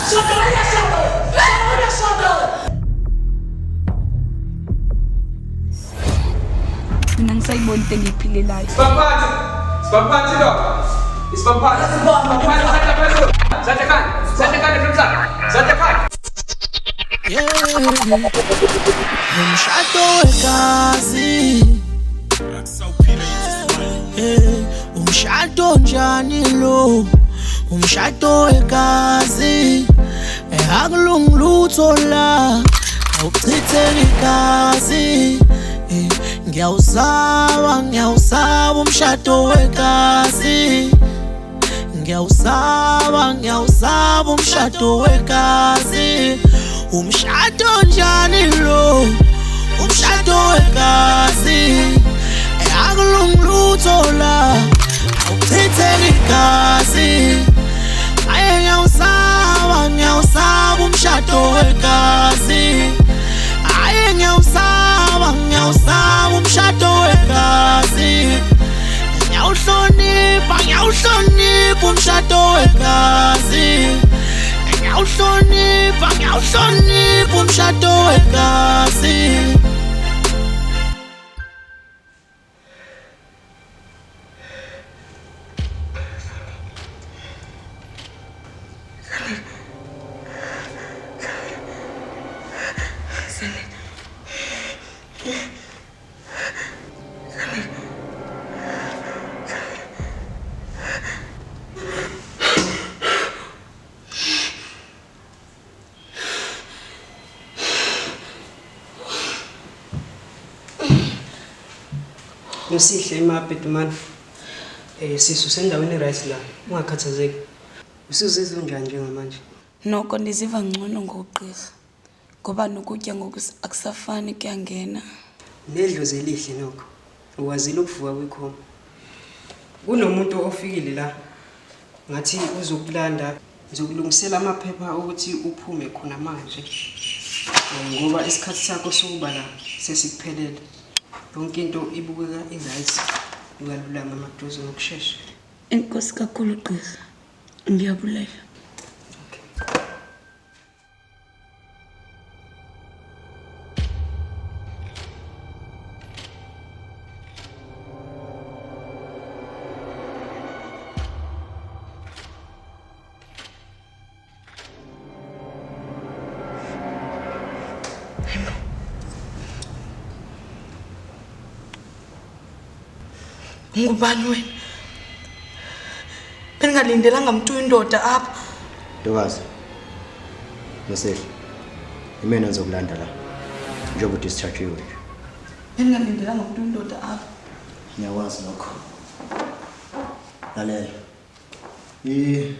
Mina ngisayibona into engiyiphilelayo. Sibaphathe. Sibaphathe lo. Sibaphathe. Sandla phezulu. Sandla ekhanda. Sandla ekhanda mnumzane. Sandla ekhanda. Umshado wegazi. Umshado njani lo? Umshado wegazi. Akulungi lutho la, awuchitheki igazi. Ngiyawusaba, ngiyawusaba umshado wegazi. Ngiyawusaba, ngiyawusaba umshado wegazi. Umshado njani lo? Umshado wegazi. Akulungi lutho la, awuchitheki igazi. Aye ngiyawusaba, ngiyawusaba umshado wegazi. Aye ngiyawusaba, ngiyawusaba umshado wegazi. Ngiyawuhlonipha, ngiyawuhlonipha umshado wegazi. Ngiyawuhlonipha, ngiyawuhlonipha umshado wegazi. Nosihle emabhedumane. Sisu sendaweni right la. Ungakhathazeki. Usizizwa unjani njengamanje? Noko ndiziva ngcono ngogqirha. Ngoba nokutya ngoku akusafani kuyangena. Nedlozi elihle nokho. Ukwazile ukuvuka kwikhoma. Kunomuntu ofikile la. Ngathi uzokulanda, ngizokulungisela amaphepha okuthi uphume khona manje. Ngoba isikhathi sakho sokuba la sesikuphelele. Yonke into ibukeka i-right. Uyalulama maduze ngokushesha. Enkosi kakhulu gqirha. Ngiyabulela. Ngubani wena? Bendingalindelanga mntu uyindoda apha. Ntokazi. Nosihle. Imina ngizokulanda la. Njengoba udischargiwe nje. Bendingalindelanga mntu uyindoda apha. Ngiyakwazi lokho. Lalela. I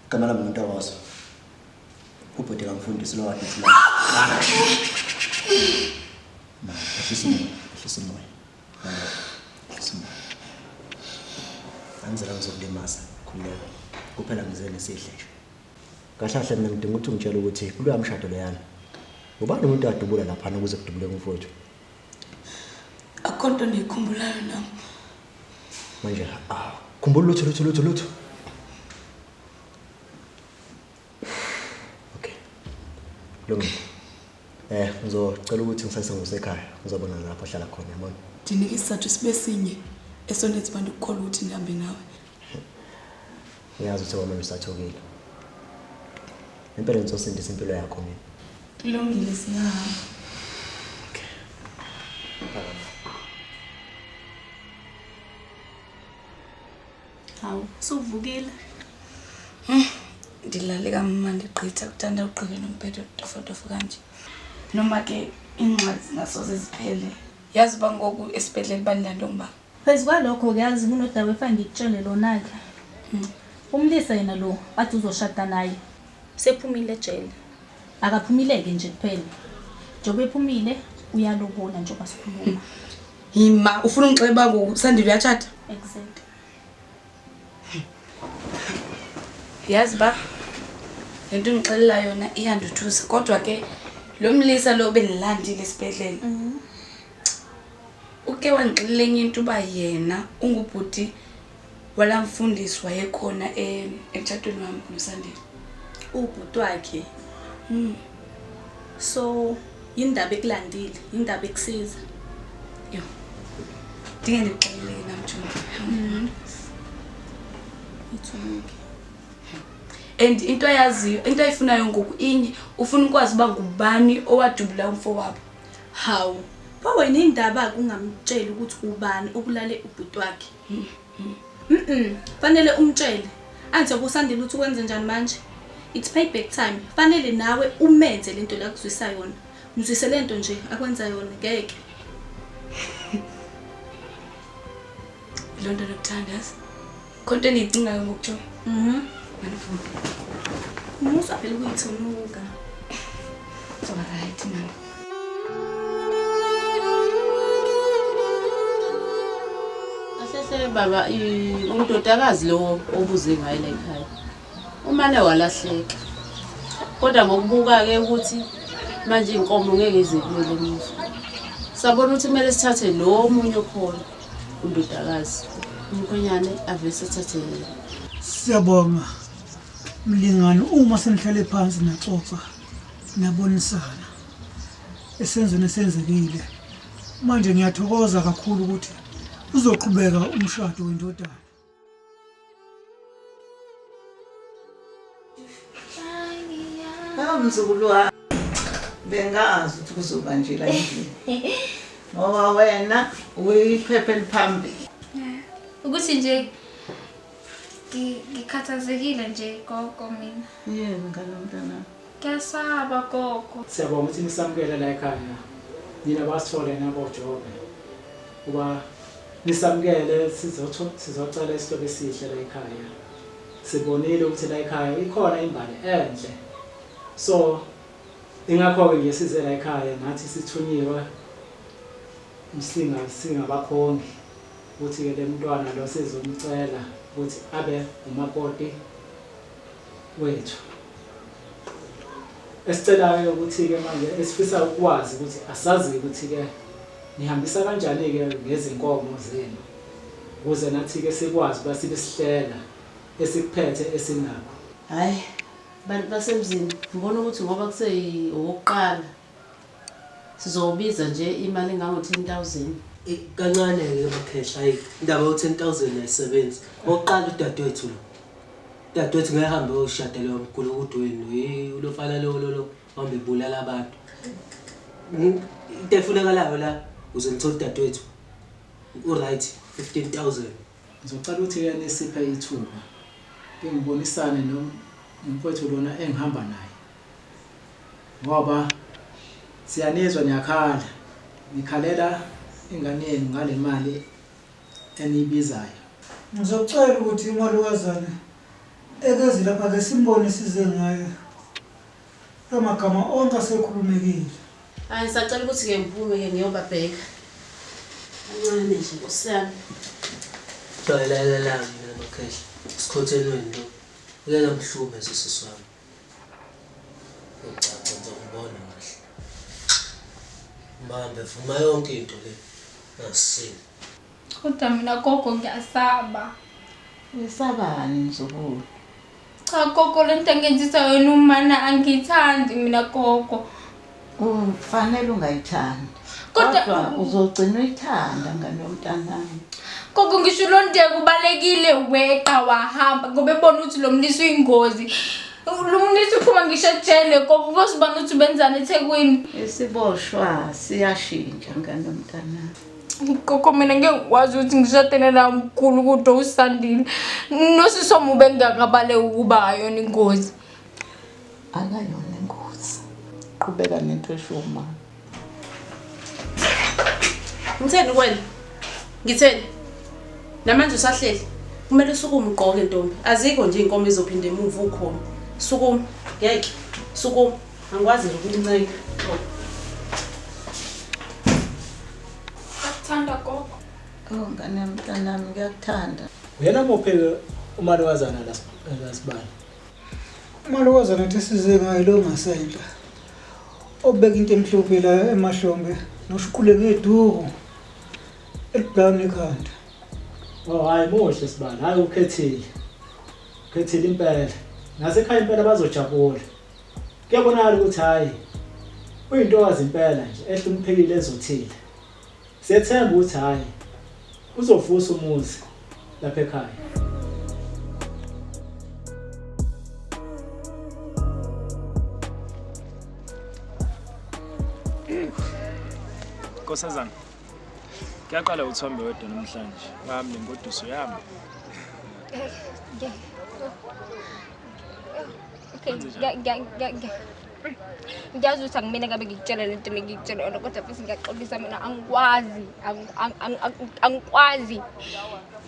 Igama lami nguNtokozo. Ubhuti kamfundisi lo kade ethi la. Ma, ehlisa umoya, ehlisa umoya. Ehlisa umoya. Angizela ngizokulimaza, khululeka. Kuphela ngize nesihle nje. Kahle kahle mina ngidinga ukuthi ungitshele ukuthi kuloya mshado loyana. Ubani umuntu adubula laphana ukuze kudubuleke umfowethu? Akukho nto ndiyikhumbulayo nam. Manje ah, khumbula lutho lutho lutho lutho. Okay. Kulungile. Ngizocela ukuthi ngisase ngusekhaya. Ngizobona lapho ohlala khona, yabona. Ndinike isizathu sibe sinye esonetsi uba ndikukholwa ukuthi ndihambe nawe. Ngiyazi ukuthi okwamanje usathukile. Impela ngizosindisa impilo yakho mina. Kulungile, singahamba. Okay. Phakama. Hawu, usuvukile? Ndilale kamnandi gqitha, kuthanda ugqibe nombhedo tofotofo kanje. Noma ke iingxaki zingasoze ziphele. Yazi uba ngoku esibhedlele bandilanda ngoba. Phezu kwalokho-ke yazi kunodaba efane ngikutshele lona-ke. Umlisa yena lo athi uzoshada naye sephumile ejele. Akaphumile-ke nje kuphela. Njengoba ephumile uyalobola njengoba sikhuluma. Yima, ufuna ungixelela uba ngoku Sandile uyatshata? Exactly. Yazi ba le nto undixelela yona iyandothusa, kodwa ke lo mlisa lo bendilandile esibhedlele uke wandixelela enye into uba yena ungubhuti walaa mfundisi wayekhona emtshatweni wam noSandile. Ubhuti wakhe. So yindaba ekulandile, indaba ekusiza. Yo. Dinge ndikuxelele namjuma. Ithunuke. And into ayaziyo, into ayifunayo ngoku inye, ufuna ukwazi uba ngubani owadubula umfo wabo. Hawu. Pho wena indaba kungamtsheli ukuthi ubani obulale ubhuti wakhe. Fanele umtshele. Anthi ubusandile ukuthi ukwenze njani manje? It's payback time. Fanele nawe umenze lento la kuzwisa yona. Mzwise lento nje akwenza yona ngeke. Lonto nokuthandaza. Khonto eniyicingayo ngokutsho. Musa phela ukuyithunuka. Soba right mama. Asehle baba undodakazi lo obuze ngaye la ekhaya. Umane walahleka. Kodwa ngokubuka ke ukuthi manje inkomo ngeke izibuyele emuva. Sabona ukuthi kumele sithathe lo omunye okhona undodakazi. Umkhwenyane avese athathe yena. Siyabonga mlingani, uma senihlale phansi naxoxa nabonisana esenzweni esenzekile. Manje ngiyathokoza kakhulu ukuthi uzoqhubeka umshado wendodana. Hawu mzukulu wami, bengazi ukuthi kuzoba nje la endlini. Ngoba wena uyiphepha eliphambili. Ukuthi nje ngikhathazekile nje gogo mina. Yebo ngane mntana. Ngiyasaba gogo. Siyabonga ukuthi nisamukele la ekhaya. Nina basithole naboJobe. Kuba nisamukele sizocela isihlobo esihle la ekhaya. Sibonile ukuthi la ekhaya ikhona imbali enhle. So ingakho-ke nje size la ekhaya nathi sithunyiwe singabakhongi ukuthi-ke le mntwana lo sizomcela ukuthi abe umakoti wethu. Esicela-ke ukuthi-ke manje esifisa ukwazi ukuthi asazi ukuthi-ke nihambisa kanjani-ke ngezinkomo zenu ukuze nathi-ke sikwazi ukuba sibe sihlela esikuphethe esinakho. Hhayi, bantu basemzini, ngibona ukuthi ngoba kuseyokuqala sizobiza nje imali engango 10,000. Kancane-ke makhehla, hayi indaba yo-10,000 ayisebenzi. Okokuqala udadewethu lo. Udadewethu ngeke ahambe ayoshada loyo mgulukudu wenu, lofana lo uhambe ebulala abantu. Into efunakalayo la uze ngithole udadewethu. U-right, 15,000. Ngizocela ukuthi-ke nisiphe ithuba ke ngibonisane nomfowethu lona engihamba naye. Ngoba siyanizwa niyakhala, nikhalela ingane yenu ngale mali eniyibizayo. Ngizocela ukuthi umalukazane ekeze lapha ke simbone size ngaye. Lamagama onke asekhulumekile. Hayi sacela ukuthi ke ngiphume ke ngiyobabheka. Kancane nje Nkosi yami. Jwayelelelani mina makhehla. Sikhotheni wenu lo. Uyena mhlume sisi wami. Ucaca ngizokubona kahle. Mbambe vuma yonke into le. Ngasini. Kodwa mina gogo ngiyasaba. Uyesabani mzukulu? Cha gogo lento engenzisa yona umana angiyithandi mina gogo. Kufanele ungayithandi. Kodwa uzogcina uyithanda ngane yomntanami. Gogo ngisho uLondeka ubalekile weqa wahamba ngoba ebona ukuthi lo mlisa uyingozi. Lo mlisa uphuma ngisho ejele gogo kozibona ukuthi benzani eThekwini. Isiboshwa siyashintsha ngane yomntanami. Gogo mina ngeke ngikwazi ukuthi ngishadene naye umkhulu kodwa uSandile. Nosisomo ubengakabaleki ukuba ayona ingozi. Akayona ingozi. Qhubeka nento esho uma. Ngitheni kuwena? Ngitheni? Namanje usahleli. Kumele usukume ugqoke ntombi. Azikho nje inkomo ezophinda emuva ukhona. Sukuma. Ngeke. Sukuma. Angikwazi nje ukuncenga. Ngiyakuthanda gogo. Oh ngane yomntanami ngiyakuthanda. Uyena muphi umalukazana lasibani? Umalukazana ethi size ngaye lo ngasenhla. Obeka into emhlophe la emahlombe noshuqule ngeduku elibrown ekhanda. Oh hayi muhle sibani, hayi ukhethile. Ukhethile impela. Nasekhaya impela bazojabula. Kuyabonakala ukuthi hhayi uyintokazi impela nje ehloniphekile ezothile. Siyethemba ukuthi hhayi uzovusa umuzi lapha ekhaya. Nkosazana, kuyaqala ukuthi uhambe wedwa namhlanje. Ngami nengoduso yami. Okay, ngiyazi ukuthi akumele ngabe ngikutshela lento le ngikutshela yona kodwa futhi ngiyaxolisa mina angikwazi angikwazi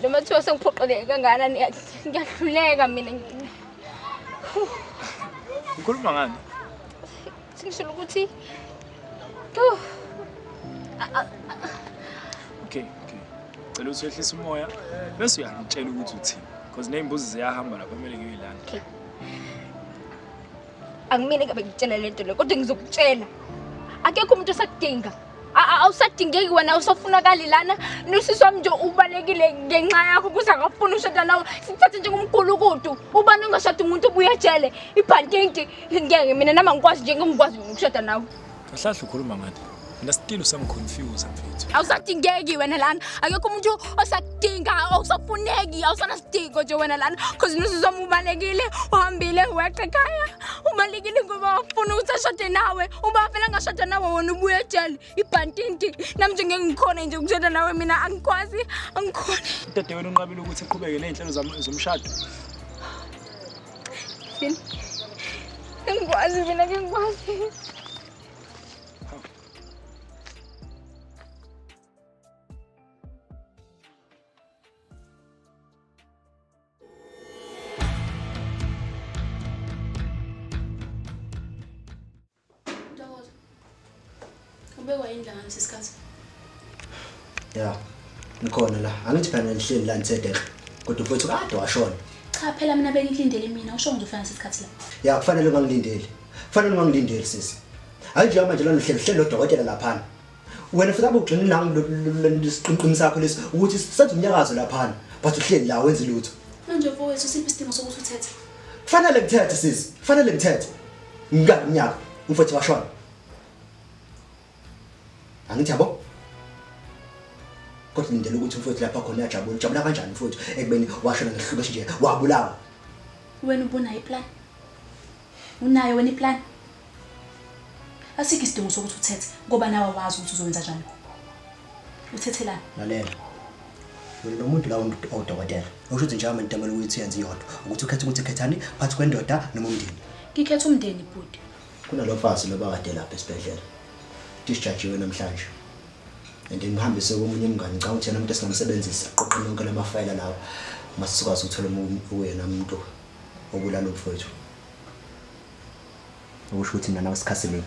noma kuthiwa sengiphoqeleke kangakanani ngiyahluleka mina. Ukhuluma ngani? Sengishilo ukuthi Okay, okay. Cela ukuthi wehlise umoya bese uyangitshela ukuthi uthini because ney'mbuzi ziyahamba lapha kumele ngiyoyilanda. Okay. Akumele ngabe ngikutshela lento le kodwa ngizokutshela. Akekho umuntu osakudinga. Awusadingeki wena, awusafunakali lana. Nosisi wami nje ubalekile ngenxa yakho ukuze akafuni ukushada nawe. Sikuthathe njengomgulukudu. Ubani ongashada umuntu obuya ejele? Ibhantinti ngeke mina nami angikwazi nje ngingikwazi ukushada nawe. Kahle kahle ukhuluma ngani? Mina still usangiconfuse mfethu. Awusadingeki wena lana. Akekho umuntu osakudinga, awusafuneki, awusanasidingo nje wena lana. Cause nosisi wami ubalekile, uhambile weqa ekhaya. Ubalekile ngoba wafuna ukuthi ashade nawe. Uba vele angashada nawe wena ubuye ejele. Ibhantinti. Nami nje ngeke ngikhone nje ukushada nawe mina angikwazi, angikhoni. Udadewenu unqabile ukuthi eqhubeke ney'nhlelo zomshado. Sini. Ngikwazi mina ngikwazi. Ubekwa yini la ngalesi sikhathi? Ya, ngikhona la. Angithi phela ngihleli la ngithe kodwa mfowethu kade washona. Cha phela mina bengikulindele mina, usho ngizofika ngalesi sikhathi la. Ya, kufanele ungangilindeli. Kufanele ungangilindeli sisi. Hayi nje manje lana uhleli uhleli nodokotela laphana. Wena futhi abe ugxini la isiqinqini sakho lesi ukuthi senze umnyakazo laphana. But uhleli la wenza lutho. Manje mfowethu siphi isidingo sokuthi uthethe? Kufanele ngithethe sisi. Kufanele ngithethe. Ngikade umnyaka umfowethu washona. Angithi yabo? Kodwa lindela ukuthi umfowethu lapha khona uyajabula. Ujabula kanjani umfowethu ekubeni washona ngesihluku esinje wabulawa? Wena ubunayo iplan? Unayo wena iplan? Asikho isidingo sokuthi uthethe ngoba nawe awazi ukuthi uzowenza njani. Uthethelani? Lalela. Wena lo muntu la owudokotela. Usho ukuthi nje into emele ukuthi yenze iyodwa. Ukuthi ukhethe ukuthi khethani phakathi kwendoda noma umndeni. Ngikhetha umndeni bhuti. Kunalo mfazi lo bakade lapha esibhedlela. Discharge namhlanje. And ngihambise komunye umngani ngicabanga ukuthi yena umuntu esingamsebenzisa aqoqe lonke lamafayela lawa mase sikwazi ukuthola uyena umuntu obulala umfowethu. Okusho ukuthi mina nawe sikhasileni.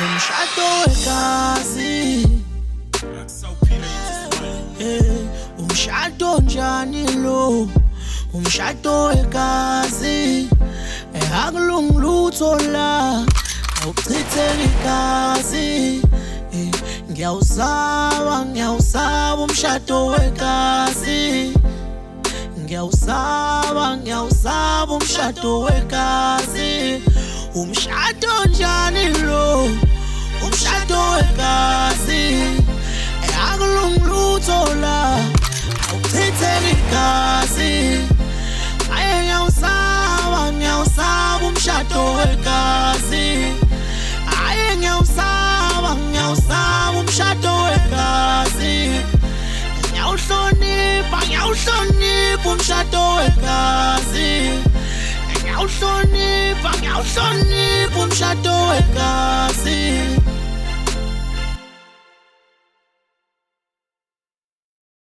Umshado wegazi, umshado njani lo? Umshado wegazi, akulungi lutho la, awuchitheki igazi. Ngiyawusaba, ngiyawusaba umshado wegazi. Ngiyawusaba, ngiyawusaba umshado wegazi. Umshado njani lo? Umshado wegazi, akulungi lutho la, awuchitheki igazi. Aye ngiyawusaba, ngiyawusaba umshado wegazi. Aye ngiyawusaba, ngiyawusaba umshado wegazi. Ngiyawuhlonipha, ngiyawuhlonipha umshado wegazi. Ngiyawuhlonipha, ngiyawuhlonipha umshado wegazi.